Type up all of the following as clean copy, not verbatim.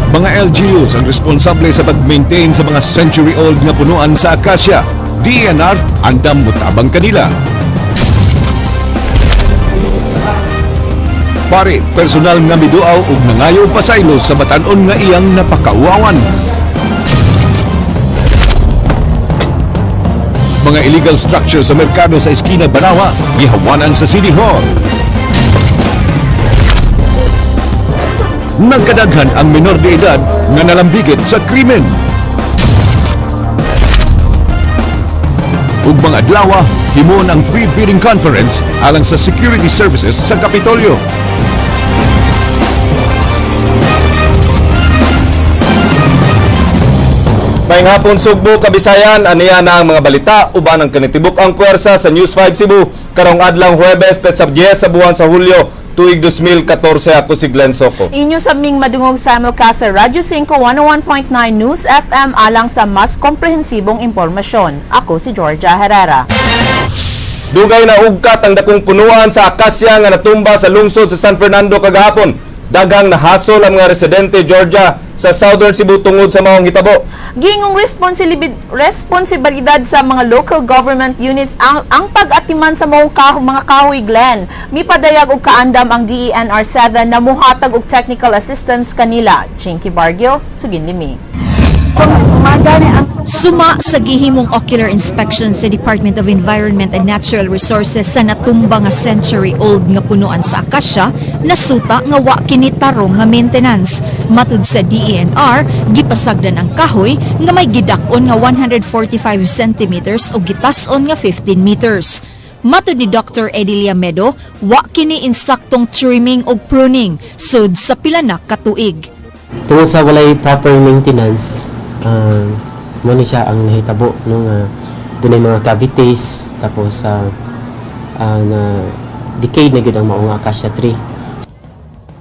Mga LGUs ang responsable sa pag-maintain sa mga century-old nga punuan sa akasya. DENR andam mutabang kanila. Pare, personal nga miduaw ug nangayo og pasaylo sa batan-on nga iyang napakauwawan. Mga illegal structure sa merkado sa eskina Banawa, gihawanan sa City Hall. Nagkadaghan ang menor de edad nga nalambigit sa krimen. Ug mga adlaw, himuon ang pre-bidding conference alang sa security services sa Kapitolyo. Maayong hapon, Sugbo, Kabisayan, aniya na ang mga balita uban ang kanitibok ang puwersa sa News 5 Cebu karong adlang Huwebes, petsa 10 sa buwan sa Hulyo, tuig 2014. Ako si Glenn Soco. Inyo sa ming madungog simulcast sa Radyo 5 101.9 News FM alang sa mas komprehensibong impormasyon. Ako si Georgia Herrera. Dugay na ugkat ang dakong punuan sa akasya nga natumba sa lungsod sa San Fernando kagahapon. Daghang nahasol ang mga residente, Georgia, sa Southern Cebu tungod sa maong hitabo. Gingong responsibilidad sa mga local government units ang pag-atiman sa mga kahoy, Glenn. Mipadayag og kaandam ang DENR 7 na muhatag og technical assistance kanila. Chinky Bargio, sugin limi. Suma sa gihimong ocular inspection sa Department of Environment and Natural Resources sa natumba nga century-old nga punuan sa akasya, nasuta nga wa kini tarong nga maintenance. Matud sa DENR, gipasagdan ang kahoy nga may gidak-on nga 145 centimeters o gitas-on nga 15 meters. Matud ni Dr. Edilia Medo, wa kini insaktong trimming o pruning sud sa pila na ka tuig. Tungod sa walay proper maintenance, mo ni siya ang nahitabo no nga dunay mga cavities, tapos sa na decayed na gyud ang maong acacia tree.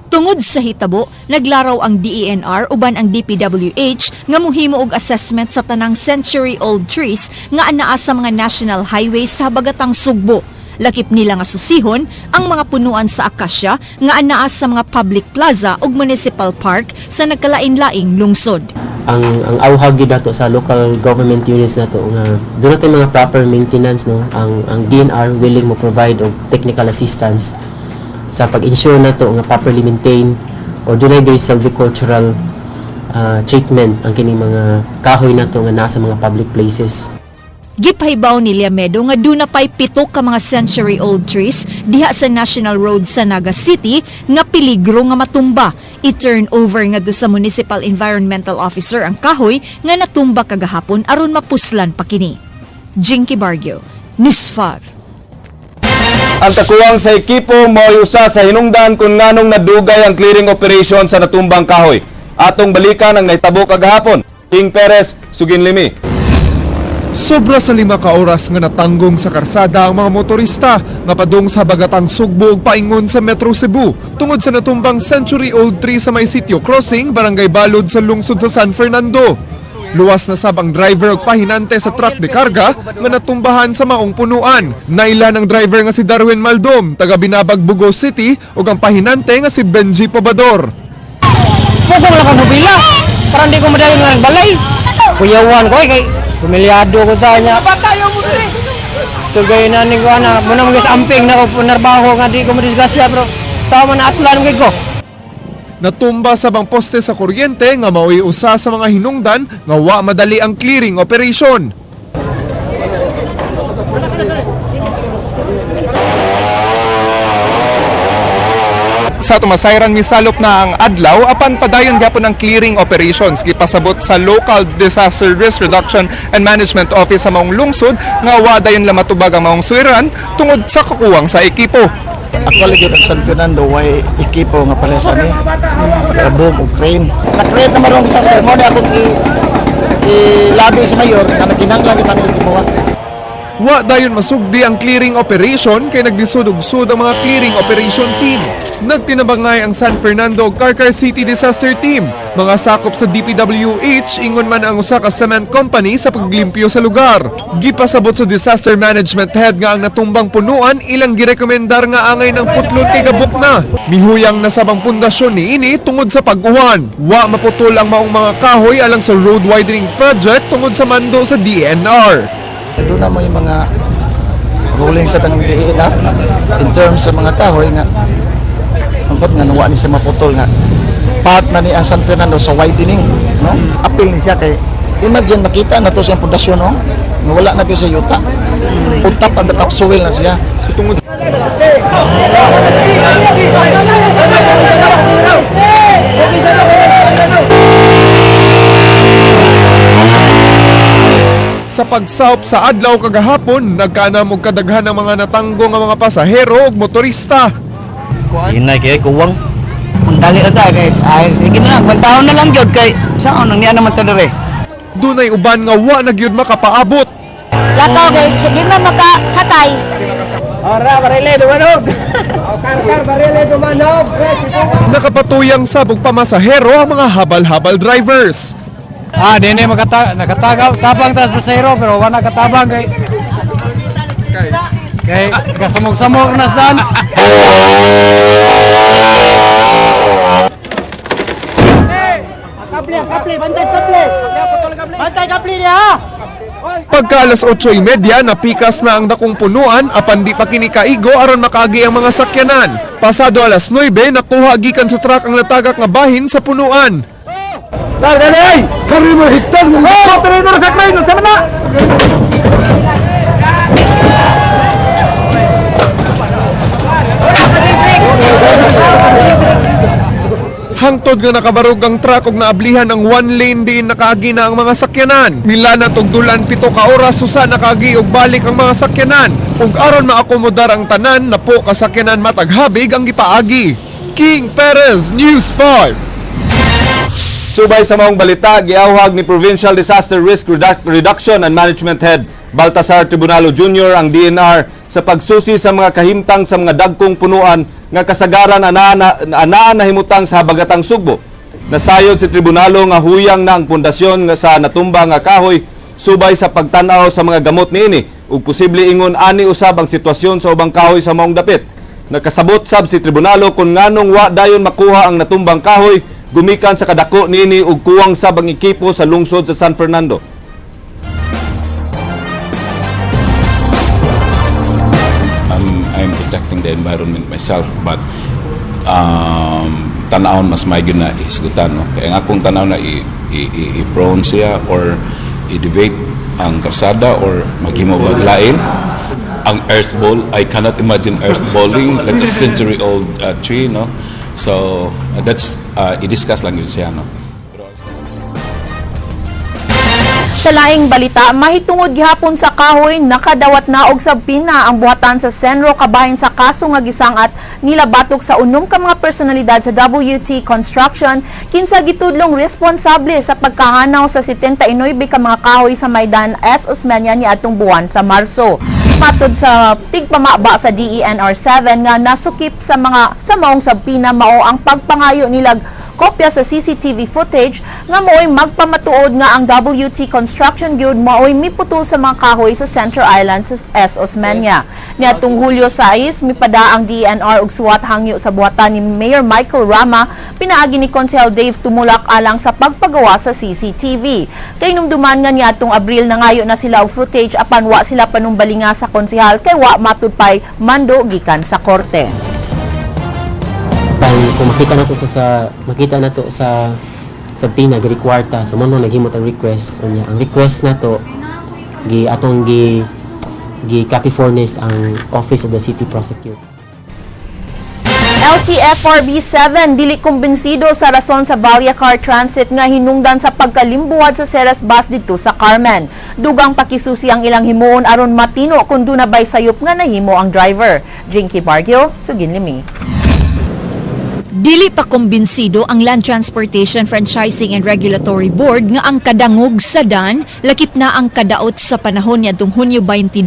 Tungod sa hitabo, naglaraw ang DENR uban ang DPWH nga muhimo og assessment sa tanang century-old trees nga anaa sa mga national highways sa habagatang Sugbo. Lakip nila nga susihon ang mga punuan sa akasya nga anaa sa mga public plaza ug municipal park sa nagkalain-laing lungsod. Ang awhag gyud nato sa local government units nato nga duna tay mga proper maintenance no, ang DNR willing mo provide og technical assistance sa pag-ensure nato nga properly maintain or dunay gyud silvicultural treatment ang kining mga kahoy nato nga nasa mga public places. Gipahibaw ni Liamedo nga duna pay 7 ka mga century-old trees diha sa National Road sa Naga City nga peligro nga matumba. I-turn over nga do sa Municipal Environmental Officer ang kahoy nga natumba kagahapon aron mapuslan pa kini. Jinky Bargio, News 5. Ang kakuwang sa ekipo mao'y usa sa hinungdan kung nganong nadugay ang clearing operation sa natumbang kahoy. Atong balikan ang nahitabo kagahapon. King Perez, sugin limi. Sobra sa 5 ka oras nga natanggong sa karsada ang mga motorista nga padung sa Bagatang Sugbo ug paingon sa Metro Cebu tungod sa natumbang century-old tree sa may sitio crossing, Barangay Balod sa lungsod sa San Fernando. Luwas na sab ang driver ug pahinante sa truck de karga nga natumbahan sa maong punuan. Nailan ang driver nga si Darwin Maldom, taga Binabag, Bugo City, ug ang pahinante nga si Benji Pobador. Pugong lang ang mobila. Para hindi ko madayon nga balay. Kuyawan ko eh, kay pamilyado ko ta niya. So gayon na ni ko ana, muna mga sa amping na ko punarbaho nga di ko madisgrasya, bro. Sama na atlan ko. Natumba sa bang poste sa kuryente nga mao'y usa sa mga hinungdan nga wa madali ang clearing operation. Sa tumasayran misalop na ang adlaw apan padayon gyapon ang clearing operations, gipasabot sa Local Disaster Risk Reduction and Management Office sa maong lungsod nga wa dayon lamatubag ang maong suliran tungod sa kakuwang sa ekipo. Actually, gyud ang San Fernando way ekipo nga parehas ani. Kaya boom ug crane. Na-create na marong disaster mo ni akong i-labi sa mayor nga nagkinahanglan kita nila gibuhat. Wa dayon masugdi ang clearing operation kay naglisod-ugsod ang mga clearing operation team. Nagtinabangay ang San Fernando ug Carcar City Disaster Team. Mga sakop sa DPWH, ingon man ang usa ka cement company sa paglimpyo sa lugar. Gipasabot sa disaster management head nga ang natumbang punuan ilang girekomendar nga angay ng putlon kay gabok na. Mihuyang na sab ang pundasyon niini tungod sa pag-uwan. Wa maputol ang maong mga kahoy alang sa road widening project tungod sa mando sa DENR. Doon na mo yung mga ruling sa tang DENR in terms sa mga kahoy nga ang nga nuwa ni siya maputol nga part na ni ang San Fernando sa widening, no? Appeal ni siya kay imagine makita na to siyang pundasyon, no? Nga wala na gyud sa yuta, on top of the topsoil na siya. So tungod sa pagsawp sa adlaw kagahapon, nagkaanam og kadaghan ng mga natanggo nga mga pasahero ug motorista. Hinay kay kuwang. Dali na ta kay ay sige na lang, taon na lang gyud kay saan nang niya naman ta dere. Dunay uban nga wa na gyud makapaabot. Lakaw kay sa di man makasakay. Nakapatuyang sabog pamasahero ang mga habal-habal drivers. Ah, dili makata nakatagaw tabang tas pasahero pero wala katabang kay kay kasamog-samog na sdan. Pagka alas 8:30, napikas na ang dakong punuan apan di pa kini kaigo aron makaagi ang mga sakyanan. Pasado alas 9, nakuha gikan sa truck ang natagak nga bahin sa punuan. Hangtod nga nakabarog ang truck ug naablihan ang one lane diin nakaagi na ang mga sakyanan. Milanat og dulan 7 ka oras usa nakaagi og balik ang mga sakyanan. Ug aron maakomodar ang tanan, napo ka sakyanan matag habig ang gipaagi. King Perez, News 5. Subay sa maong balita, giawhag ni Provincial Disaster Risk Reduction and Management Head Baltasar Tribunalo Jr. ang DENR sa pagsusi sa mga kahimtang sa mga dagkong punuan nga kasagaran anaa nahimutang sa habagatang Sugbo. Nasayod si Tribunalo nga huyang na ang pundasyon nga sa natumba nga kahoy subay sa pagtan-aw sa mga gamot niini ug posible ingon ani usab ang sitwasyon sa ubang kahoy sa maong dapit. Nakasabot sab si Tribunalo kung nganong wa dayon makuha ang natumbang kahoy gumikan sa kadako niini ug kuwang sab ang ekipo sa lungsod sa San Fernando. I'm protecting the environment myself, but tanawon mas may na ihisgutan, no? Kaya ang akong tanaw na i-prone siya or i-debate ang karsada or maghimo baglain ang earth ball. I cannot imagine earth balling. That's a century old tree, no? So that's i-discuss lang yun siya, no? Sa laing balita, mahitungod gihapon sa kahoy nakadawat na og sabina ang buhatan sa Senro kabahin sa kaso nga gisangat nila batok sa unom ka mga personalidad sa WT Construction kinsa gitudlong responsable sa pagkahanaw sa 79 ka mga kahoy sa Maidan S. Osmeña niadtong buwan sa Marso. Matod sa tigpamaba sa DENR 7 nga nasukip sa mga sa maong sabina mao ang pagpangayo nilag kopya sa CCTV footage nga mao'y magpamatuod nga ang WT Construction gyud mao'y miputol sa mga kahoy sa Center Island sa S. Osmeña. Niadtong Hulyo 6, mipada ang DENR og suwat hangyo sa buhatan ni Mayor Michael Rama pinaagi ni Konsehal Dave Tumulak alang sa pagpagawa sa CCTV. Kay numduman nga niadtong Abril nangayo na sila og footage apan wa sila panumbalinga sa konsehal kay wa matud pay mando gikan sa korte. Pan kung makita nato sa pina gi-require, so mo no naghimo tag request unya ang request nato gi atong gi gi copy furnish ang Office of the City Prosecutor. LTFRB 7 dili kumbensido sa rason sa Vallacar Transit nga hinungdan sa pagkalimbuwad sa Ceres Bus didto sa Carmen. Dugang pakisusi ang ilang himuon aron matino kung duna bay sayop nga nahimo ang driver. Jinky Bargio, sugin limi. Dili pa kumbinsido ang Land Transportation Franchising and Regulatory Board nga ang kadangog sa dan, lakip na ang kadaot sa panahon niadtong Hunyo 22,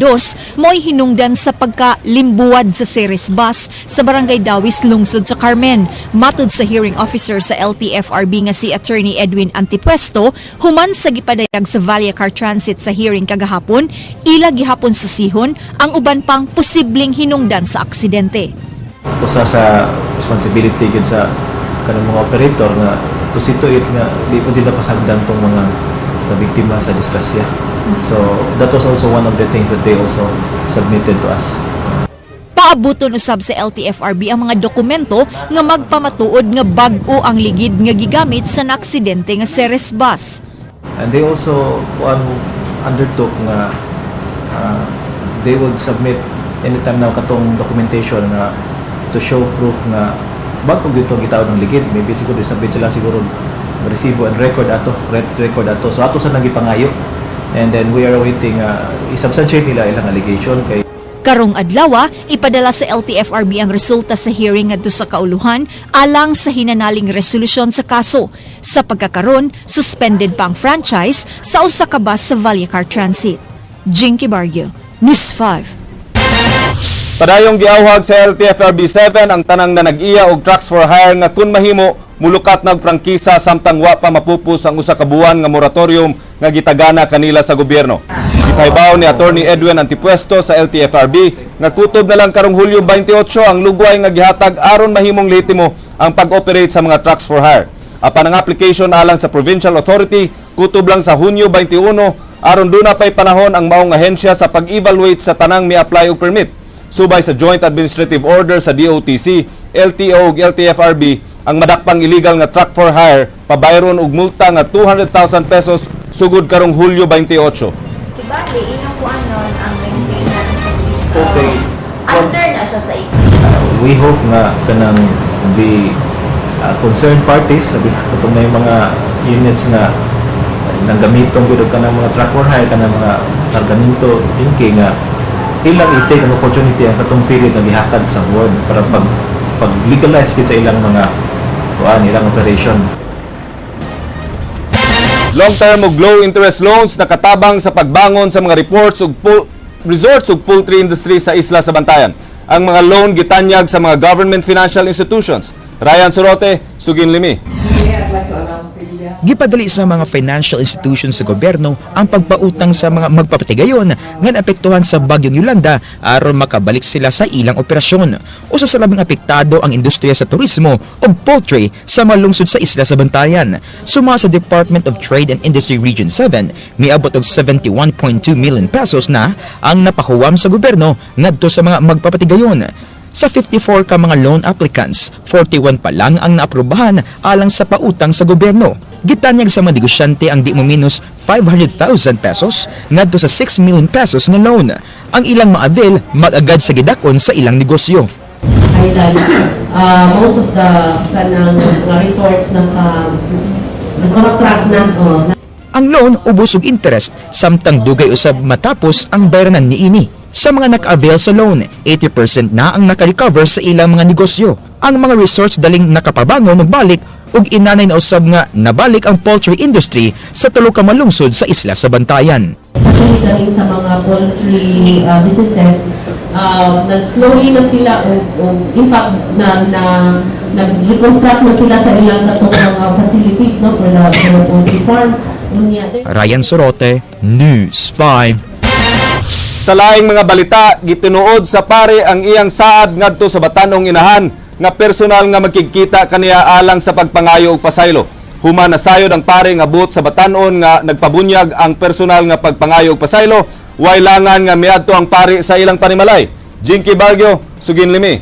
mo'y hinungdan sa pagkalimbuwad sa Ceres Bus sa Barangay Dawis, lungsod sa Carmen. Matud sa hearing officer sa LTFRB nga si Attorney Edwin Antipuesto, human sa gipadayag sa Vallacar Transit sa hearing kagahapon, ila gihapon susihon ang uban pang posibleng hinungdan sa aksidente. Usa sa responsibility gyud sa kanang mga operator nga to see to it nga di po nila pasagdan tong mga nabiktima sa disgrasya. So that was also one of the things that they also submitted to us. Paabuton usab sa LTFRB ang mga dokumento nga magpamatuod nga bag-o ang ligid nga gigamit sa naaksidente nga Ceres Bus. And they also kuan undertook nga they would submit anytime now katong documentation nga to show proof nga bago gyud tong gitaod ng ligid. Maybe siguro submit sila siguro resibo and record ato, record ato. So ato sa nang gipangayo and then we are awaiting i-substantiate nila ilang allegation kay Karong adlaw, ipadala sa LTFRB ang resulta sa hearing ngadto sa kauluhan alang sa hinanaling resolusyon sa kaso. Sa pagkakaron, suspended pa ang franchise sa usa ka bus sa Vallacar Transit. Jinky Barrio, News 5. Padayong giawhag sa LTFRB 7 ang tanang na nag-iya og trucks for hire nga kun mahimo mulukat na og prangkisa samtang wa pa mapupos ang usa ka buwan nga moratorium nga gitagana kanila sa gobyerno. Gipahibaw ni Attorney Edwin Antipuesto sa LTFRB nga kutob na lang karong Hulyo 28 ang lugway nga gihatag aron mahimong lehitimo ang pag-operate sa mga trucks for hire. Apan ang application alang sa provincial authority kutob lang sa Hunyo 21 aron duna pay panahon ang maong ahensya sa pag-evaluate sa tanang mi-apply og permit. Subay sa Joint Administrative Order sa DOTC, LTO ug LTFRB, ang madakpang illegal nga truck for hire pabayron og multa nga 200,000 pesos sugod karong Hulyo 28. Kibali, inyong kuanon ang maintenance. Okay. Under na siya sa We hope nga kanang the concerned parties, labi na katong na yung mga units nga nang gamiton gyud og kanang mga truck for hire, kanang mga kargaminto dinhi, nga ilang i-take ang opportunity ang katong period nga gihatag sa board para pag pag legalize gid sa ilang mga kuan, ilang operation. Long-term ug low interest loans nakatabang sa pagbangon sa mga reports ug resorts ug poultry industry sa isla sa Bantayan. Ang mga loan gitanyag sa mga government financial institutions. Ryan Sorote, sugin limi. Gipadali sa mga financial institutions sa gobyerno ang pagpautang sa mga magpapatigayon nga naapektuhan sa bagyong Yolanda aron makabalik sila sa ilang operasyon. Usa sa labing apektado ang industriya sa turismo ug poultry sa malungsod sa isla sa Bantayan. Suma sa Department of Trade and Industry Region 7, miabot og 71.2 million pesos na ang napahuwam sa gobyerno ngadto sa mga magpapatigayon. Sa 54 ka mga loan applicants, 41 pa lang ang naaprubahan alang sa pautang sa gobyerno. Gitanyag sa mga negosyante ang di mo minus 500,000 pesos ngadto sa 6 million pesos nga loan. Ang ilang ma-avail mag-agad sa gidakon sa ilang negosyo. Island, most of the kanang mga resorts naka nag-construct na, oh. Ang loan ubos og interest samtang dugay usab matapos ang bayranan niini. Sa mga naka-avail sa loan, 80% na ang naka-recover sa ilang mga negosyo. Ang mga resorts daling nakapabangon ug balik ug inanay na usab nga nabalik ang poultry industry sa tulo ka malungsod sa isla sa Bantayan. Especially galing sa mga poultry businesses, nag-slowly na sila o in fact na nag-reconstruct na sila sa ilang katong mga facilities, no, for the poultry farm. Unya, Ryan Sorote, News 5. Sa laing mga balita, gitinuod sa pare ang iyang saad ngadto sa batanong inahan nga personal nga magkigkita kaniya alang sa pagpangayo og pasaylo. Human nasayod ang pare nga buot sa batanon nga nagpabunyag ang personal nga pagpangayo og pasaylo, way langan nga miadto ang pare sa ilang panimalay. Jinky Barrio, sugin limi.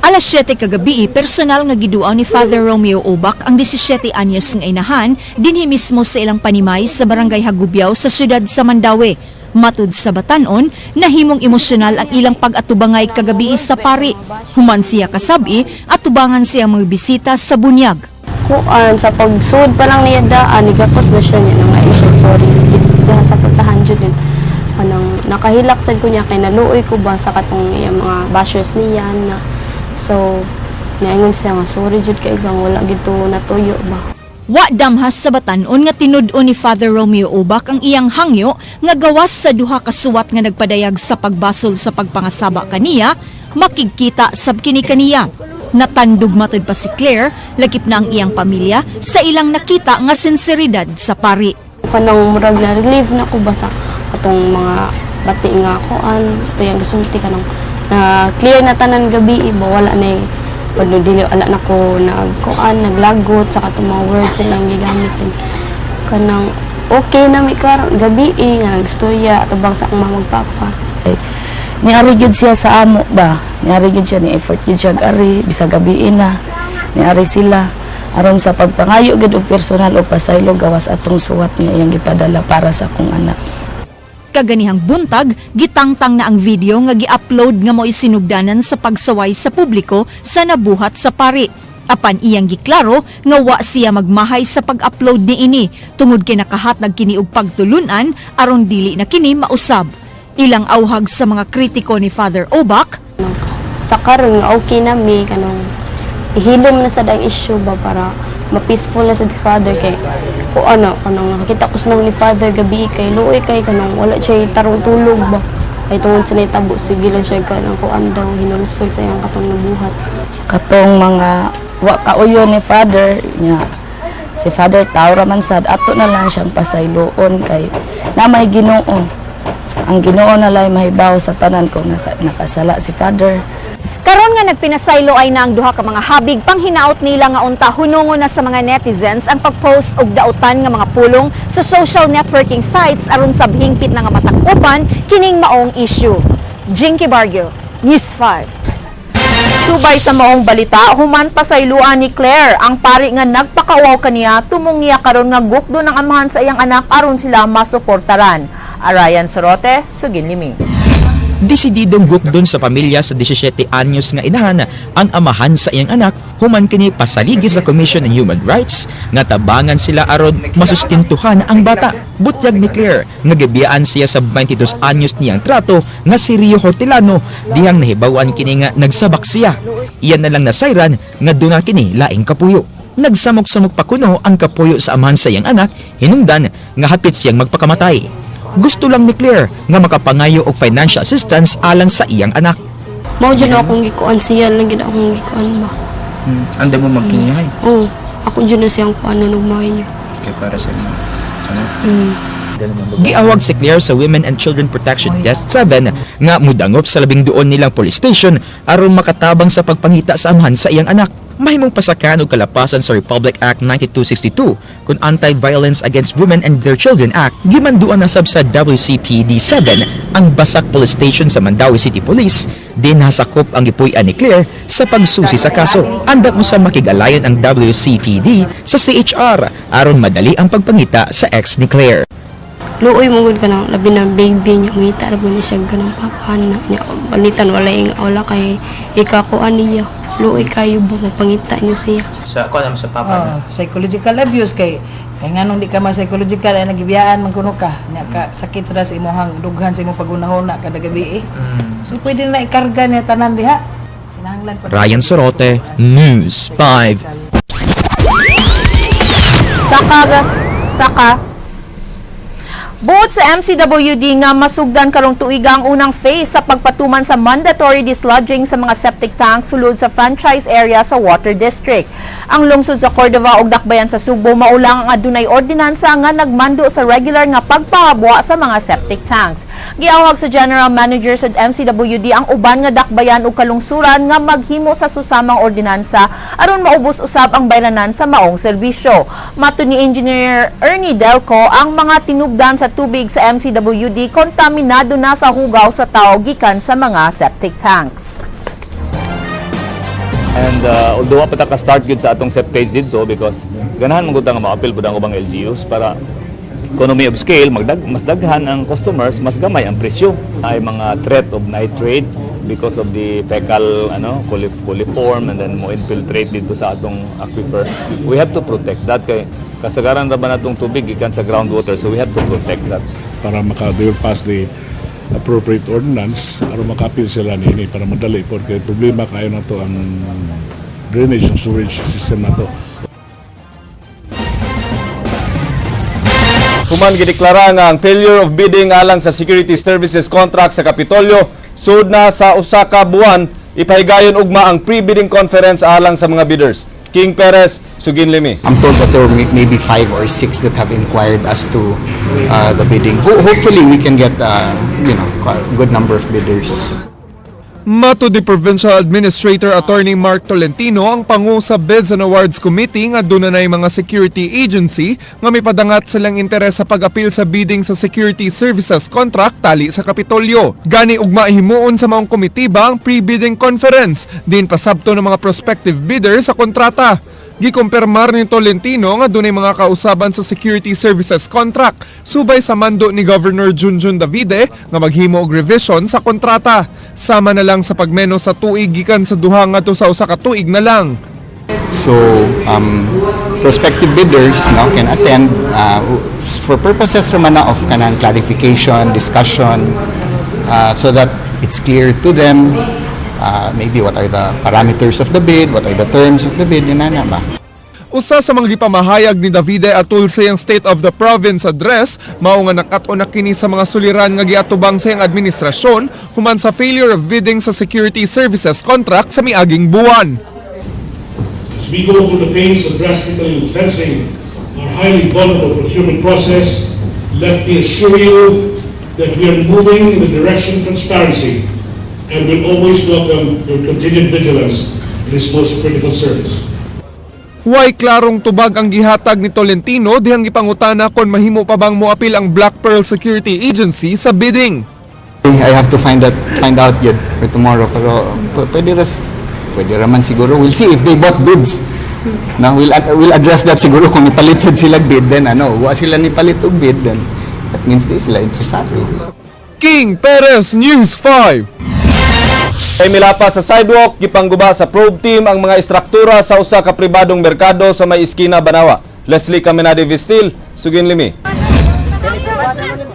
Alas 7 kagabi, personal nga giduaw ni Father Romeo Obak ang 17 anyos nga inahan dinhi mismo sa ilang panimay sa Barangay Hagubiao sa siyudad sa Mandaue. Matud sa batanon, nahimong emosyonal ang ilang pag-atubangay kagabi sa pari. Human siya kasabi, atubangan siya mga bisita sa bunyag. Kuan sa pagsud pa lang niya daan, nigapos na siya niya nga siya sorry daha sa pagtahan jud din anang nakahilak sad ko niya kay naluoy ko ba sa katong iya mga bashers niya na. So Niingon siya nga sorry jud kay gang wala gito natuyo ba. Wa damhas sa batan-on nga tinud-on ni Father Romeo Ubak ang iyang hangyo nga gawas sa duha ka suwat nga nagpadayag sa pagbasol sa pagpangasaba kaniya, makigkita sab kini kaniya. Natandog matud pa si Claire, lakip na ang iyang pamilya, sa ilang nakita nga sinseridad sa pari. Kanang murag na relieve na ko ba sa atong mga bati nga kuan, ato yung gisulti kanang na clear na tanan gabi ba, wala na pag dili wala na ko nagkuan, naglagot sa katong mga words ilang gigamit din. Kanang okay na mi karon gabi nga nagstorya atubang sa akong mama ug papa. Niari gyud siya sa amo ba. Niari gyud siya, ni effort gyud siya ari bisag gabi na. Niari sila aron sa pagpangayo gyud og personal og pasaylo gawas atong suwat nga iyang gipadala para sa akong anak. Kaganihang buntag, gitangtang na ang video nga gi-upload nga mo'y sinugdanan sa pagsaway sa publiko sa nabuhat sa pari. Apan iyang giklaro nga wa siya magmahay sa pag-upload niini tungod kay nakahatag kini og pagtulunan aron dili na kini mausab. Ilang auhag sa mga kritiko ni Father Obak, Sa karon nga okay na mi, kanang ihilom na sad ang issue ba para ma-peaceful na sad si Father kay ko ano, kanang nakakita ko sa ni Father gabi kay luoy kay kanang wala siya tarong tulog ba kay tungod sa nahitabo, sige lang siya kanang kuan daw, hinulsol sa iyang katong nabuhat. Katong mga wa kauyo ni Father nya, si Father tao ra man sad, ato na lang siyang pasayloon kay na may Ginoo. Ang Ginoo na lang mahibaw sa tanan kung nakasala si Father. Karon nga nagpinasaylo ay na ang duha ka mga habig, panghinaot nila nga unta hunongon na sa mga netizens ang pag-post og dautan nga mga pulong sa social networking sites aron sab hingpit na nga matak-upan kining maong issue. Jinky Barrio, News 5. Subay sa maong balita, human pasayloan ni Claire ang pari nga nagpakauwaw kaniya, tumong niya karon nga gukdo ng amahan sa iyang anak aron sila masuportaran. Arayan Sorote, sugin limi. Desididong gukdon sa pamilya sa 17 anyos nga inahan ang amahan sa iyang anak human kini pasaligi sa Commission on Human Rights nga tabangan sila aron masustintuhan ang bata. Butyag ni Claire nga gibiyaan siya sa 22 anyos niyang trato nga si Rio Hortilano dihang nahibaw-an kini nga nagsabak siya. Iyan na lang nasayran nga duna kini laing kapuyo. Nagsamok-samok pa kuno ang kapuyo sa amahan sa iyang anak hinungdan nga hapit siyang magpakamatay. Gusto lang ni Claire nga makapangayo og financial assistance alang sa iyang anak. Mao jud na akong gikuan, siya lang gid akong gikuan ba. Anda mo magkinihay. Oo, ako jud na siyang kuan og maayo. Kay para sa inyo. Ano? Giawag si Claire sa Women and Children Protection Desk 7 nga mudangop sa labing duol nilang police station aron makatabang sa pagpangita sa amahan sa iyang anak. Mahimong pasakan og kalapasan sa Republic Act 9262 kun Anti-Violence Against Women and Their Children Act. Gimanduan na sab sa WCPD 7 ang Basak Police Station sa Mandaue City Police din nasakop ang gipuy-an ni Claire sa pagsusi sa kaso. Andam mo sa makig-alayon ang WCPD sa CHR aron madali ang pagpangita sa ex ni Claire. Luoy mo gud kanang labi na baby niya, ngita ra ni siya ganang papa na niya, balitan wala ing wala kay ikakuan niya, luoy kayo ba mapangita niya siya. Sa ko sa papa na. Oh, psychological abuse kay kay nganong di ka ma psychological ay nagibiyaan man kuno ka nya ka sakit sa imong dughan sa imong pagunahon kada gabi eh. So pwede na ikarga niya tanan diha. Kinahanglan pa. Ryan Sorote, News 5. Saka, saka. Buot sa MCWD nga masugdan karong tuiga ang unang phase sa pagpatuman sa mandatory dislodging sa mga septic tanks sulod sa franchise area sa Water District. Ang lungsod sa Cordova ug Dakbayan sa Sugbo maulang ang adunay ordinansa nga nagmando sa regular nga pagpahabwa sa mga septic tanks. Giawhag sa General Manager sa MCWD ang uban nga dakbayan ug kalungsuran nga maghimo sa susamang ordinansa aron maubos usab ang bayranan sa maong serbisyo. Matud ni Engineer Ernie Delco, ang mga tinubdan sa tubig sa MCWD kontaminado na sa hugaw sa tao gikan sa mga septic tanks. And although wa pa ta ka-start gyud sa atong septage dito because ganahan man gud ta nga ma-appeal pud ang ubang LGUs para economy of scale, mas daghan ang customers, mas gamay ang presyo. Ay mga threat of nitrate because of the fecal ano coliform and then mo infiltrate dito sa atong aquifer. We have to protect that kay kasagaran ra ba natong tubig gikan sa groundwater, so we have to protect that. Para maka they will pass the appropriate ordinance aron makapil sila niini para madali porque problema kayo na to ang drainage and sewage system nato. Human gideklara nga ang failure of bidding alang sa security services contract sa Kapitolyo sud na sa usa ka buwan, ipahigayon ugma ang pre-bidding conference alang sa mga bidders. King Perez, sugin limi. I'm told that there were maybe five or six that have inquired as to the bidding. Hopefully, we can get quite a good number of bidders. Matud ni Provincial Administrator Attorney Mark Tolentino, ang pangu sa Bids and Awards Committee nga duna nay mga security agency nga may padangat silang interes sa pag-apil sa bidding sa security services contract tali sa Kapitolyo. Gani ugma himuon sa maong komitiba ang pre-bidding conference din pasabto ng mga prospective bidders sa kontrata. Gikumpirmar ni Tolentino nga dunay mga kausaban sa security services contract subay sa mando ni Governor Junjun Davide nga maghimo og revision sa kontrata. Sama na lang sa pagmeno sa tuig gikan sa 2 ngadto sa 1 ka tuig na lang. So, prospective bidders now can attend for purposes raman na of kanang clarification, discussion, so that it's clear to them maybe what are the parameters of the bid, what are the terms of the bid, yun na na ba? Usa sa mga gipamahayag ni Davide atul sa iyang State of the Province address, mao nga nakat-on na kini sa mga suliran nga giatubang sa iyang administrasyon human sa failure of bidding sa security services contract sa miaging buwan. As we go through the pains of drastically cleansing our highly vulnerable procurement process, let me assure you that we are moving in the direction of transparency and will always welcome your continued vigilance in this most critical service. Way klarong tubag ang gihatag ni Tolentino dihang gipangutana kon mahimo pa bang moapil ang Black Pearl Security Agency sa bidding. I have to find out yun for tomorrow, pero pwede raman siguro. We'll see if they bought bids. No, we'll address that siguro kung nipalit sad sila bid, then ano, wa sila nipalit og bid, then that means di sila interesado. King Perez, News 5. Kay milapa sa sidewalk, gipangguba sa probe team ang mga istruktura sa usa ka pribadong merkado sa may iskina Banawa. Leslie Caminade Vistil, sugin limi.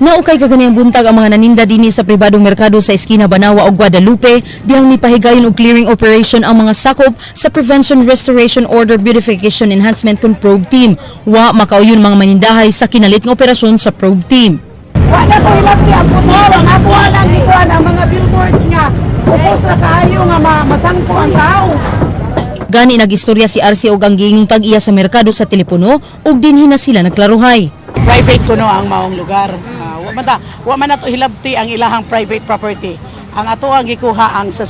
Naukay kaganayang buntag ang mga naninda dinhi sa pribadong merkado sa eskina Banawa ug Guadalupe dihang mipahigayon og clearing operation ang mga sakop sa Prevention Restoration Order Beautification Enhancement kun probe team. Wa makauyon mga manindahay sa kinalit nga operasyon sa probe team. Wala ko hilabti ang puno, ang ako lang gikuan ang mga billboards nga upos na kaayo nga masangko ang tao. Gani nag-istorya si RC og ang giingong tag-iya sa merkado sa telepono ug dinhi na sila nagklaruhay. Private kuno ang maong lugar. Wa man nato hilabti ang ilahang private property. Ang ato ang gikuha ang sa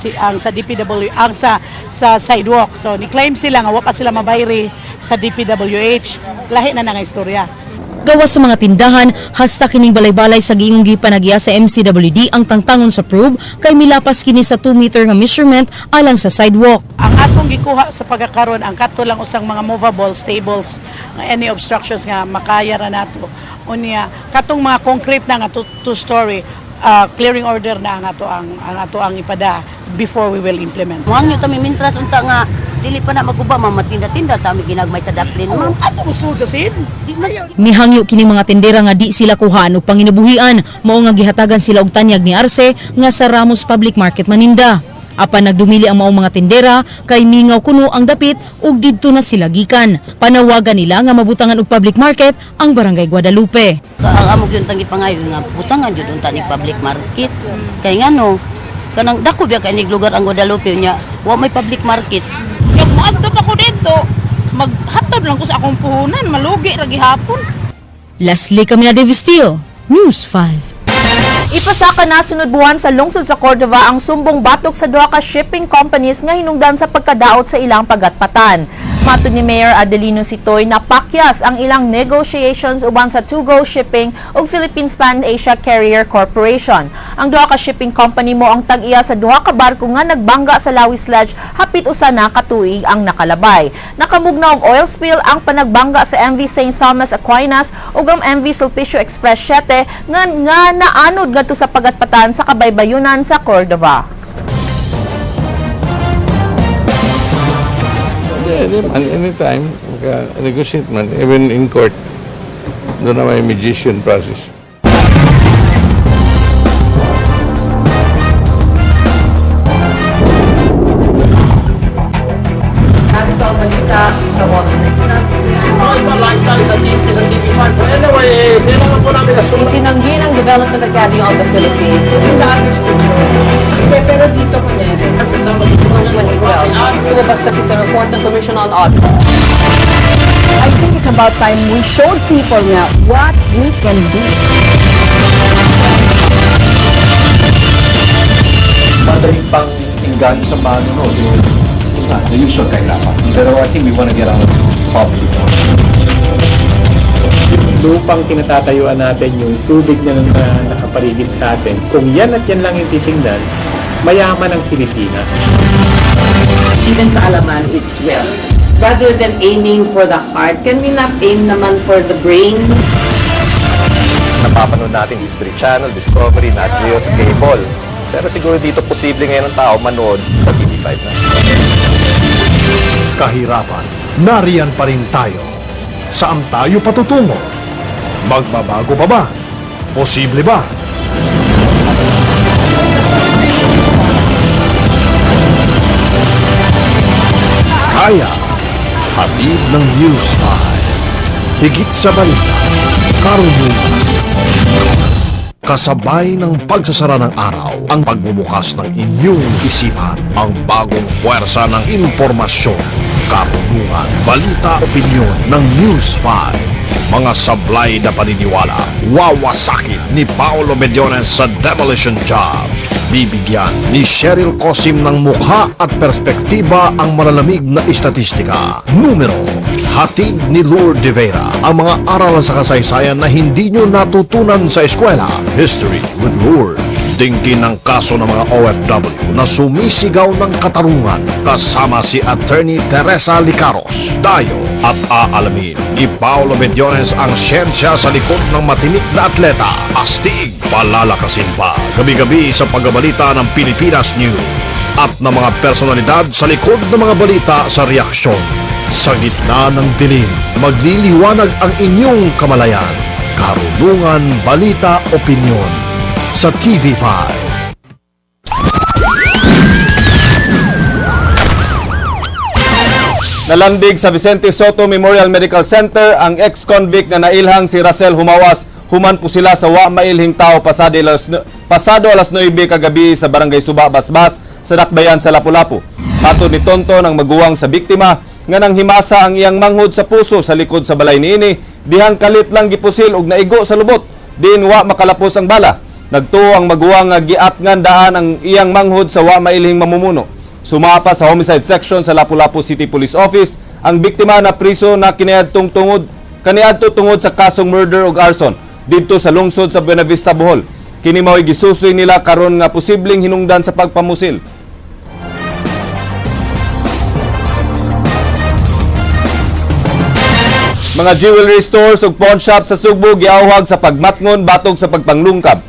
DPW, ang sa sidewalk. So ni claim sila nga wa pa sila mabayri sa DPWH. Lahi na na nga istorya. Gawas sa mga tindahan, hasta kining balay-balay sa giingong gipanagya sa MCWD ang tangtangon sa probe kay milapas kini sa 2 meter nga measurement alang sa sidewalk. Ang atong gikuha sa pagkakaron ang kato lang usang mga movable stables nga any obstructions nga makaya ra nato. Unya katong mga concrete na nga two story clearing order na ang ato ang ipada before we will implement. Muhangyo ta mi mintras unta nga dili pa na maguba, ma'am, matinda-tinda ta mi ginagmay sa daplin, ma'am. Ato mo sud sa sin. Mihangyo kini mga tindera nga di sila kuhaan og panginabuhian, mao nga gihatagan sila og tanyag ni Arce nga sa Ramos Public Market maninda. Apan nagdumili ang maong mga tindera kay mingaw kuno ang dapit ug didto na sila gikan. Panawagan nila nga mabutangan og public market ang Barangay Guadalupe. Ang amo gyud tang gipangayo nga butangan gyud unta ni public market. Kay ngano kanang dako biya kay nig lugar ang Guadalupe nya wa may public market. Yung moadto pa ko dito, maghatod lang ko sa akong puhunan, malugi ra gihapon. Leslie Camila Davis Steele, News 5. Ipasaka na sunod buwan sa lungsod sa Cordova ang sumbong batok sa duha ka shipping companies nga hinungdan sa pagkadaot sa ilang pagatpatan. Matod ni Mayor Adelino Sitoy, napakyas ang ilang negotiations uban sa 2Go Shipping ug Philippines Pan Asia Carrier Corporation. Ang duha ka shipping company mao ang tag-iya sa duha ka barko nga nagbangga sa Lawis Ledge hapit usa na ka tuig ang nakalabay. Nakamugna og oil spill ang panagbangga sa MV St. Thomas Aquinas ug ang MV Sulpicio Express 7 nga naanod ngadto sa pagatpatan sa kabaybayunan sa Cordova. Yes, anytime, maka-negotiate man, even in court. Doon na may mediation process. Live tayo sa TV, sa TV5. Anyway, kailangan po namin Itinanggi ng Development Academy of the Philippines. Hindi, pero dito kunyari, 2012, lumabas kasi sa report ng Commission on Audit. I think it's about time we showed people nga what we can do. Madaling pang engganyo sa manonood. Yun nga, the usual kahirapan. Pero I think we wanna get out of poverty. Yung lupang kinatatayuan natin, yung tubig na nakapaligid sa atin, kung yan at yan lang yung titingnan, mayaman ang Pilipinas. Even kaalaman is wealth. Rather than aiming for the heart, can we not aim naman for the brain? Napapanood natin History Channel, Discovery, Nat Geo sa cable. Pero siguro dito posible ngayon ng tao manood sa TV5 na. Kahirapan, nariyan pa rin tayo. Saan tayo patutungo? Magbabago pa ba? Posible ba? Kaya, hatid ng News 5. Higit sa balita, karunungan. Kasabay ng pagsasara ng araw, ang pagbubukas ng inyong isipan, ang bagong puwersa ng impormasyon, karunungan, balita, opinyon ng News 5. Mga sablay na paniniwala, wawasakin ni Paolo Bediones sa Demolition Job. Bibigyan ni Cheryl Cosim ng mukha at perspektiba ang malalamig na estatistika. Numero, hatid ni Lourdes de Vera ang mga aral sa kasaysayan na hindi nyo natutunan sa eskwela. History with Lourdes. Dinggin ang kaso ng mga OFW na sumisigaw ng katarungan kasama si Attorney Teresa Licaros. Dayo at aalamin ni Paolo Bediones ang siyensya sa likod ng matinik na atleta. Astig, palalakasin pa gabi-gabi sa pagbabalita ng Pilipinas News at ng mga personalidad sa likod ng mga balita sa reaksyon. Sa gitna ng dilim, magliliwanag ang inyong kamalayan. Karunungan, balita, opinyon sa TV5. Nalandig sa Vicente Sotto Memorial Medical Center ang ex-convict nga nailhang si Russell Humawas. Human po sila sa wa mailhing tao pasado alas 9 kagabi sa Barangay Suba, Basbas sa Dakbayan sa Lapu-Lapu. Matod ni Tonton, ang maguwang sa biktima, nga nang himasa ang iyang manghod sa puso sa likod sa balay niini, dihang kalit lang gipusil og naigo sa lubot. Diin wa makalapos ang bala. Nagtuo ang maguwang nga giatngan daan ang iyang manghod sa wa mailhing mamumuno. Sumapa sa homicide section sa Lapu-Lapu City Police Office ang biktima na priso na kaniadtong tungod kaniadto tungod sa kasong murder ug arson didto sa lungsod sa Buenavista, Bohol. Kini mao'y gisusoy nila karon nga posibleng hinungdan sa pagpamusil. Mga jewelry stores ug pawn shop sa Sugbo giawhag sa pagmatngon batok sa pagpanglungkab.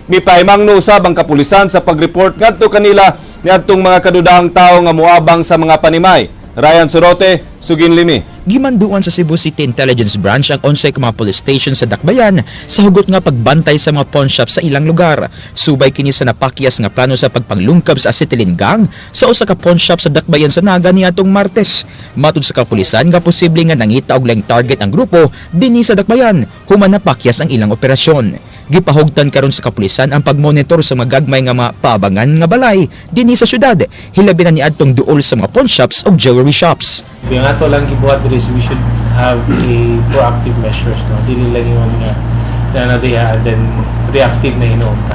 Mipahimangno usab ang kapulisan sa pag-report ngadto kanila niadtong mga kadudahang tawo nga moabang sa mga panimay. Ryan Sorote, Sugin Limi. Gimanduan sa Cebu City Intelligence Branch ang 11 ka mga police station sa Dakbayan sa hugot nga pagbantay sa mga pawn shop sa ilang lugar. Subay kini sa napakyas nga plano sa pagpanglungkab sa Acetylene Gang sa usa ka pawn shop sa Dakbayan sa Naga niadtong Martes. Matud sa kapulisan nga posible nga nangita og laing target ang grupo dinhi sa Dakbayan human napakyas ang ilang operasyon. Gipahugtan karon sa kapulisan ang pagmonitor sa mga gagmay nga mga pabangan nga balay dinhi sa syudad, hilabi na niadtong duol sa mga pawn shops ug jewelry shops. Yung ato lang gibuhat diri is we should have a proactive measures, no? Dili lang yung nga na diha then reactive na hinuon ta.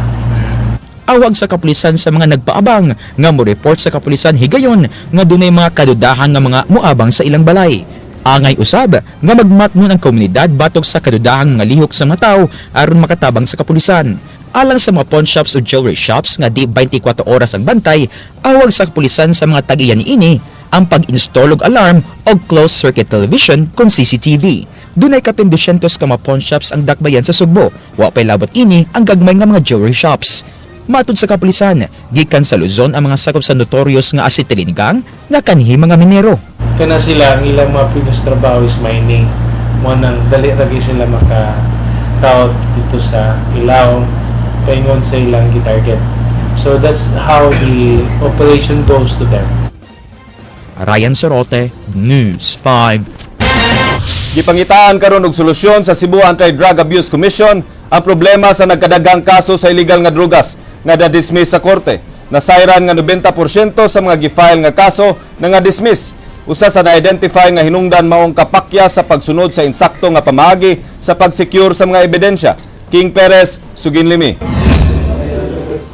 Awag sa kapulisan sa mga nagpaabang nga mo report sa kapulisan higayon nga dunay mga kadudahan nga mga moabang sa ilang balay. Angay usab nga magmatngon ang komunidad batok sa kadudahang mga lihok sa mga tawo aron makatabang sa kapulisan. Alang sa mga pawn shops o jewelry shops nga di 24 oras ang bantay, awag sa kapulisan sa mga tag-iya niini ang pag-install og alarm o closed circuit television kon CCTV. Dunay kapin 200 ka mga pawn shops ang dakbayan sa Sugbo. Wa pay labot ini ang gagmay nga mga jewelry shops. Matud sa kapulisan, gikan sa Luzon ang mga sakop sa notorious nga Acetylene Gang nga kanhi mga minero. Kana sila, ang ilang mga previous trabaho is mining. Mo nang dali ra gyud sila maka count dito sa ilaw paingon sa ilang gitarget. So that's how the operation goes to them. Ryan Sorote, News 5. Gipangitaan karon og solusyon sa Cebu Anti-Drug Abuse Commission ang problema sa nagkadaghang kaso sa illegal nga drugas nga na-dismiss sa korte. Nasayran nga 90% sa mga gi-file nga kaso na nga dismiss. Usa sa na-identify nga hinungdan maong kapakya sa pagsunod sa insakto nga pamaagi sa pag-secure sa mga ebidensya. King Perez, Suginlimi.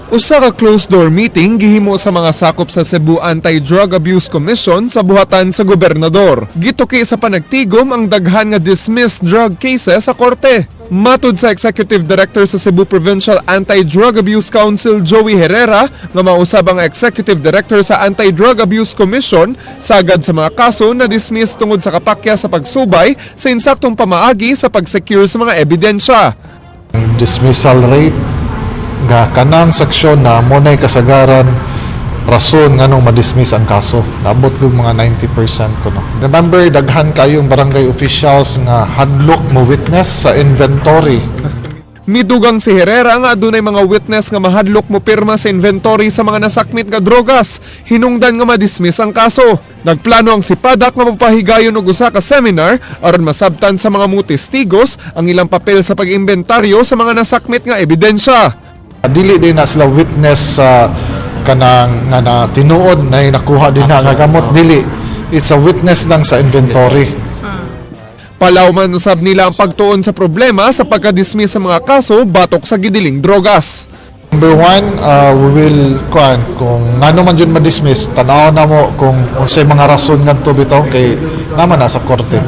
Usa ka closed-door meeting gihimo sa mga sakop sa Cebu Anti-Drug Abuse Commission sa buhatan sa gobernador. Gituki sa panagtigom ang daghan nga dismissed drug cases sa korte. Matud sa Executive Director sa Cebu Provincial Anti-Drug Abuse Council Joey Herrera nga mausab ang Executive Director sa Anti-Drug Abuse Commission, sagad sa mga kaso na dismiss tungod sa kapakya sa pagsubay sa insaktong pamaagi sa pagsecure sa mga ebidensya. Dismissal rate nga kanang seksyon na mo na'y kasagaran rason nganong ma-dismiss ang kaso. Naabot ko mga 90% ko, no. Remember, daghan kayong barangay officials nga hadlok mo witness sa inventory. Midugang si Herrera nga adunay mga witness nga mahadlok mo pirma sa inventory sa mga nasakmit nga drogas, hinungdan nga madismiss ang kaso. Nagplano ang Sipadak nga mapahigayon og usa ka seminar aron masabtan sa mga mutestigos ang ilang papel sa pag-imbentaryo sa mga nasakmit nga ebidensya. Dili din na sila witness sa kanang nga na tinuod na nakuha din na nga gamot, dili. It's a witness lang sa inventory. Palawman usab nila ang pagtuon sa problema sa pagka-dismiss sa mga kaso batok sa gidiling drogas. Number one, we will kuan kung ngano man jud ma-dismiss, tanaw na mo kung unsay mga rason ngadto bitaw kay naman na sa korte.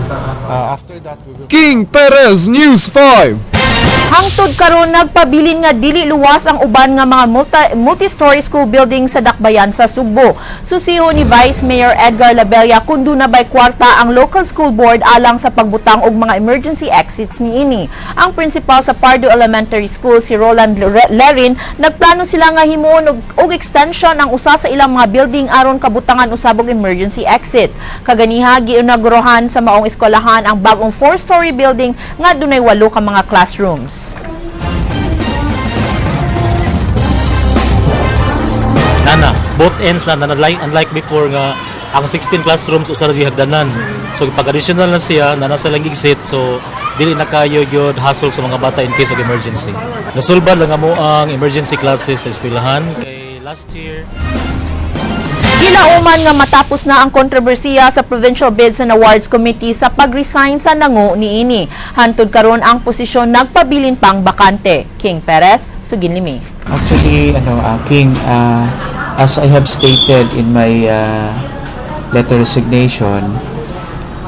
After that, we will King Perez, News 5. Hangtod karon nagpabilin nga dili luwas ang uban nga mga multi-story school building sa Dakbayan sa Sugbo. Susiho ni Vice Mayor Edgar Labella kung duna bay kwarta ang local school board alang sa pagbutang og mga emergency exits niini. Ang principal sa Pardo Elementary School, si Roland Lerin, nagplano sila nga himuon og extension ang usa sa ilang mga building aron kabutangan usab og emergency exit. Kaganiha giinaugurahan sa maong eskwelahan ang bagong four-story building nga dunay walo ka mga classrooms. Nana both ends na na unlike before nga ang 16 classrooms usa ra siya hagdanan. So pag additional na siya na nasa lang exit, so dili na kayo gyud hassle sa mga bata in case of emergency. Nasulbad lang amo ang emergency classes sa eskwelahan kay last year. Gilauman nga matapos na ang kontrobersiya sa Provincial Bids and Awards Committee sa pag-resign sa nango niini. Hantod karon ang posisyon nagpabilin pang bakante. King Perez, Suginlimi. Actually, ano, King, as I have stated in my letter resignation,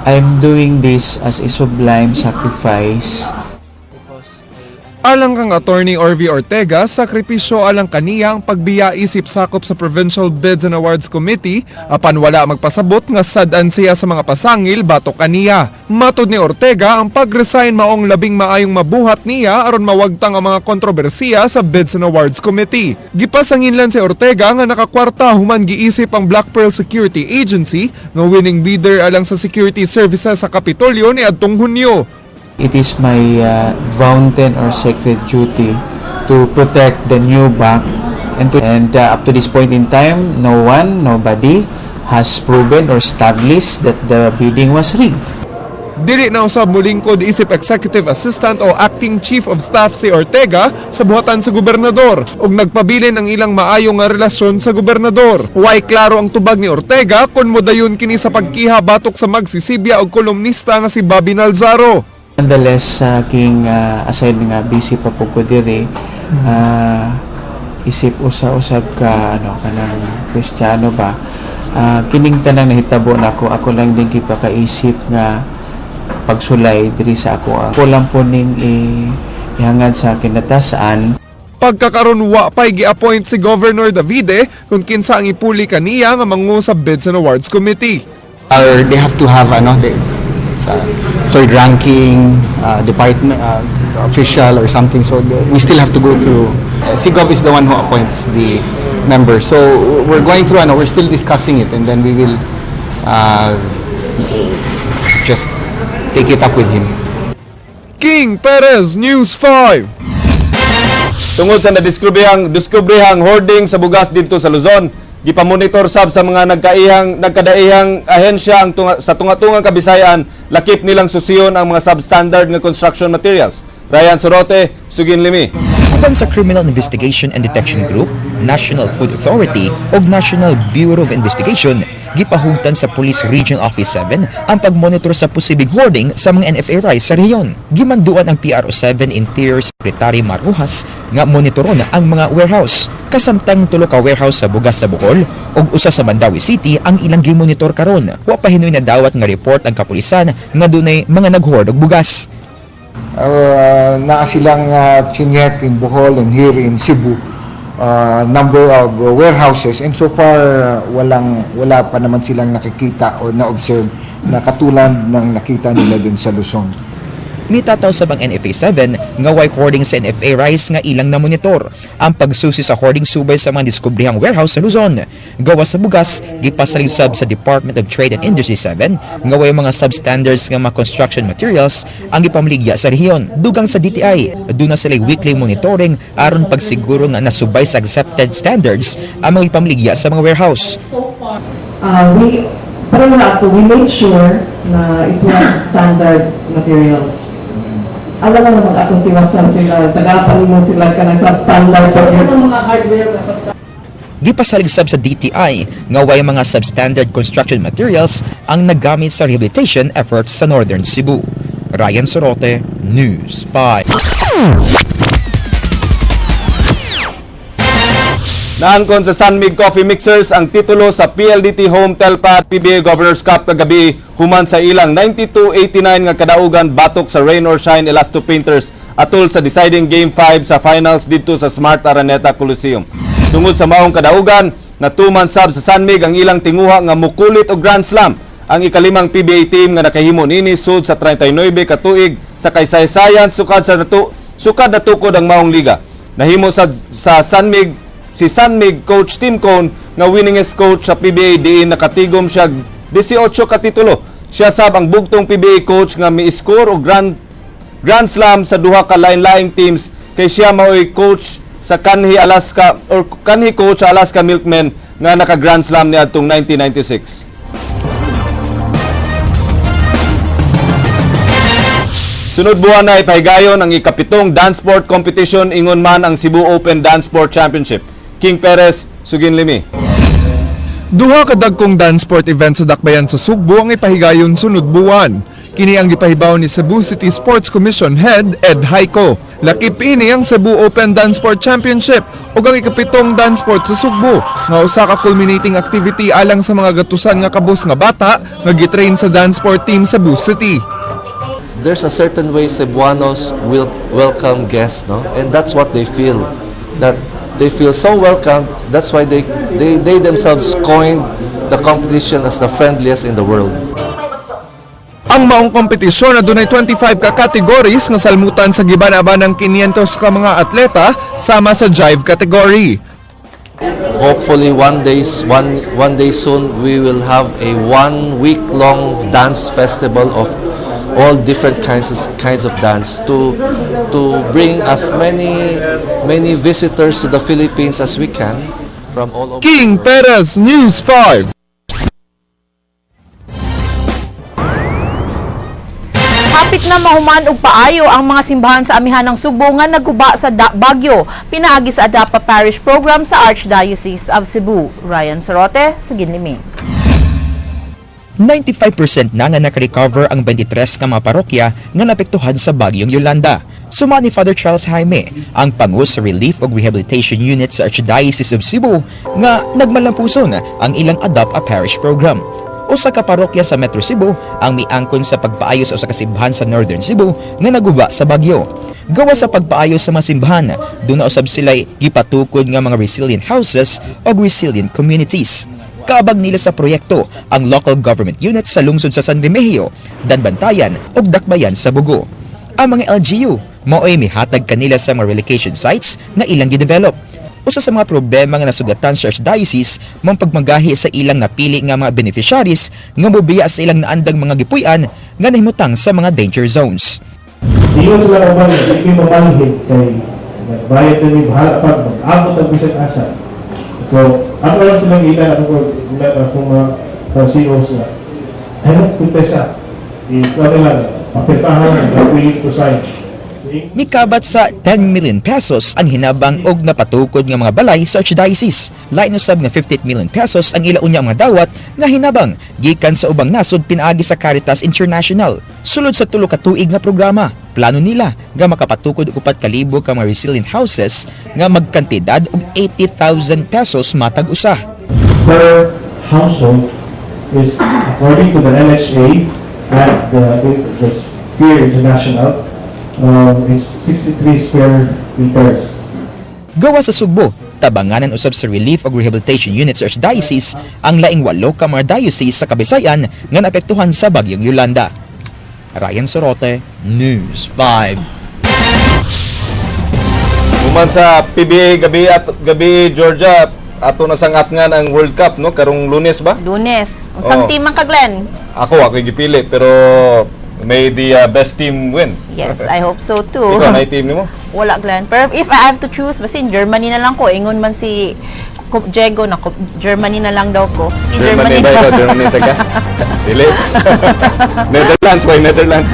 I'm doing this as a sublime sacrifice. Alang kang Attorney Orvie Ortega, sakripisyo alang kaniya ang pagbiya isip sakop sa Provincial Bids and Awards Committee apan wala magpasabot nga sad-an siya sa mga pasangil batok kaniya. Matod ni Ortega, ang pag-resign maong labing maayong mabuhat niya aron mawagtang ang mga kontrobersiya sa Bids and Awards Committee. Gipasanginlan si Ortega nga nakakwarta human giisip ang Black Pearl Security Agency nga winning bidder alang sa security services sa Kapitolyo niadtong Hunyo. It is my bounden or sacred duty to protect the new bank and up to this point in time, no one, nobody has proven or established that the bidding was rigged. Dili na usab mulingkod isip executive assistant o acting chief of staff si Ortega sa buhatan sa gobernador ug nagpabilin ang ilang maayo nga relasyon sa gobernador. Way klaro ang tubag ni Ortega kung modayon kini sa pagkiha batok sa magsisibya og kolumnista nga si Bobby Nalzaro. Nonetheless, King, aside nga busy pa po ko diri, isip usa-usab ka ano kanang Kristiyano ba, kining tanang nahitabo nako, ako lang din gipakaisip nga pagsulay diri sa ako. Ako lang po ning ihangad sa kinatasaan. Pagkakaron wa pa'y gi-appoint si Governor Davide kung kinsa ang ipuli kaniya nga mangu sa Bids and Awards Committee. Or they have to have ano, it's a third ranking department official or something. So we still have to go through. Si Gov is the one who appoints the member. So we're going through, ano, we're still discussing it, and then we will just take it up with him. King Perez, News 5. Tungod sa nadiskubrehang diskubrehang hoarding sa bugas didto sa Luzon, gipamonitor sab sa mga nagkaihang nagkadaihang ahensya ang tunga, sa tunga-tungang Kabisayan. Lakip nilang susiyon ang mga substandard nga construction materials. Ryan Sorote, Sugin Limi. Uban sa Criminal Investigation and Detection Group, National Food Authority ug National Bureau of Investigation, gipahugtan sa Police Regional Office 7 ang pagmonitor sa posibleng hoarding sa mga NFA rice sa rehiyon. Gimanduan ang PRO 7 Interior Secretary Marujas nga monitoron ang mga warehouse. Kasamtang tulo ka warehouse sa bugas sa Bohol ug usa sa Mandaue City ang ilang gimonitor karon. Wa pa hinuy nadawat nga report ang kapulisan nga dunay mga naghoard og bugas. Naa silang chinek in Bohol and here in Cebu, number of warehouses, and so far wala pa naman silang nakikita o na-observe na katulad ng nakita nila dun sa Luzon. Mitataw sa bang NFA 7 nga way hoarding sa NFA rice nga ilang namonitor. Ang pagsusi sa hoarding subay sa mga diskubrihang warehouse sa Luzon. Gawas sa bugas, gipasalig sab sa Department of Trade and Industry 7 nga way mga substandards nga mga construction materials ang gipamaligya sa rehiyon. Dugang sa DTI, duna sila weekly monitoring aron pagsiguro nga nasubay sa accepted standards ang mga ipamaligya sa mga warehouse. We, pareho na ato, we made sure na it was standard materials. Alam mo naman atong tiwasan sila, tagapan mo sila kanang substandard. Ano mga hardware? Gipasalig sab sa DTI nga way mga substandard construction materials ang nagamit sa rehabilitation efforts sa Northern Cebu. Ryan Sorote, News 5. Naangkon sa San Mig Coffee Mixers ang titulo sa PLDT Home Telpad PBA Governors Cup kagabi human sa ilang 92-89 nga kadaugan batok sa Rain or Shine Elasto Painters atol sa deciding Game 5 sa finals didto sa Smart Araneta Coliseum. Tungod sa maong kadaugan, natuman sab sa San Mig ang ilang tinguha nga mukulit og Grand Slam, ang ikalimang PBA team nga nakahimo nini sud sa 39 ka tuig sa kaysaysayan sukad natukod ang maong liga. Nahimo sa San Mig si San Mig coach Tim Cone nga winningest coach sa PBA diin nakatigom siya 18 ka titulo. Siya sab ang bugtong PBA coach nga mi-score og Grand Slam sa duha ka lain-laing teams kay siya maoy coach sa kanhi Alaska or kanhi coach sa Alaska Milkmen nga naka Grand Slam niadtong 1996. Sunod buwan na ipahigayon ang ikapitong dance sport competition, ingon man ang Cebu Open Dance Sport Championship. King Perez, Sugin Limi. Duha ka dagkong dance sport event sa Dakbayan sa Sugbo ang ipahigayon sunod buwan. Kini ang gipahibaw ni Cebu City Sports Commission Head Ed Hayco. Lakip ini ang Cebu Open Dance Sport Championship ug ang ikapitong dance sport sa Sugbo nga usa ka culminating activity alang sa mga gatusan nga kabus nga bata nga gitrain sa dance sport team Cebu City. There's a certain way Cebuanos will welcome guests, no? And that's what they feel. That they feel so welcome. That's why they themselves coined the competition as the friendliest in the world. Ang maong kompetisyon adunay 25 ka categories nga salmutan sa giban-abanang 500 ka mga atleta sama sa jive category. Hopefully one day soon we will have a 1 week long dance festival of all different kinds of dance to bring as many many visitors to the Philippines as we can from all over. King Perez, News 5. Hapit na mahuman og paayo ang mga simbahan sa amihan ng Sugbo nga naguba sa bagyo pinaagi sa Adopt a Parish program sa Archdiocese of Cebu. Ryan Sorote, Sugin Limi. 95% na nga nakarecover ang 23 ka mga parokya nga naapektuhan sa bagyong Yolanda. Suma ni Father Charles Jaime, ang pangu sa Relief ug Rehabilitation Unit sa Archdiocese of Cebu, nga nagmalampuson ang ilang Adopt a Parish program. Usa ka parokya sa Metro Cebu ang miangkon sa pagpaayo sa usa ka simbahan sa Northern Cebu nga naguba sa bagyo. Gawas sa pagpaayo sa mga simbahan, duna usab sila gipatukod nga mga resilient houses o resilient communities. Kaabag nila sa proyekto ang local government unit sa lungsod sa San Remigio, Daanbantayan ug Dakbayan sa Bogo. Ang mga LGU mao'y mihatag kanila sa mga relocation sites nga ilang gidevelop. Usa sa mga problema nga nasugatan sa Archdiocese mao ang pagmagahi sa ilang napili nga mga beneficiaries nga mobiya sa ilang naandang mga gipuy-an nga nahimutang sa mga danger zones. Siyo sila uban, di mi mamalhin kay nagbayad na mi, bahala pa, mag-abot ang bisag asa. So, ako lang silang ilan, ako ko, ilan akong mga CEOs na, ay, kumpesa. I-kuha nila, papirmahan, and willing to sign. Mikabat sa 10 million pesos ang hinabang og napatukod nga mga balay sa Archdiocese. Lain usab nga 58 million pesos ang ila unya mga dawat nga hinabang gikan sa ubang nasod pinaagi sa Caritas International. Sulod sa 3 ka tuig nga programa, plano nila nga makapatukod og 4,000 ka mga resilient houses nga magkantidad og 80,000 pesos matag usa. Per household is, according to the NHA and the Sphere International, it's 63 square meters. Gawa sa Sugbo, tabanganan usab sa Relief ug Rehabilitation Unit sa Archdiocese ang laing walo ka mga diocese sa Kabisayan nga naapektuhan sa bagyong Yolanda. Ryan Sorote, News 5. Human sa PBA gabi at gabi, Georgia, ato na sang atngan ang World Cup, no, karong Lunes ba? Lunes. Unsang Oh. team man ka, Glenn? Ako gipili, pero may the best team win. Yes, I hope so too. Ikaw na team nimo? Wala, Glenn. Pero if I have to choose, basin Germany na lang ko. Ingon man si Diego na ko, Germany na lang daw ko. Germany ba ikaw? Germany sa ka? Dili. Netherlands, why Netherlands?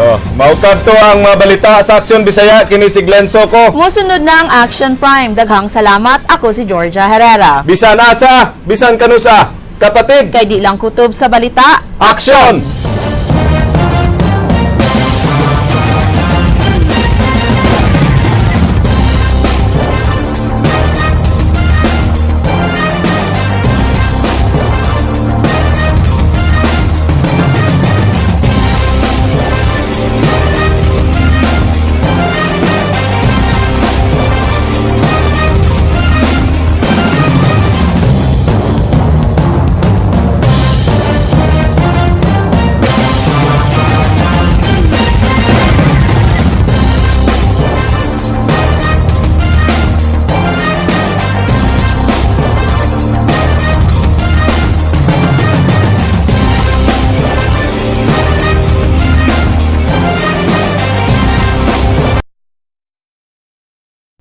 Oh, mautad to ang mga balita sa Aksyon Bisaya, kini si Glenn Soco. Musunod na ang Action Prime. Daghang salamat. Ako si Georgia Herrera. Bisan asa, bisan kanusa, kapatid. Kay di lang kutob sa balita. Action!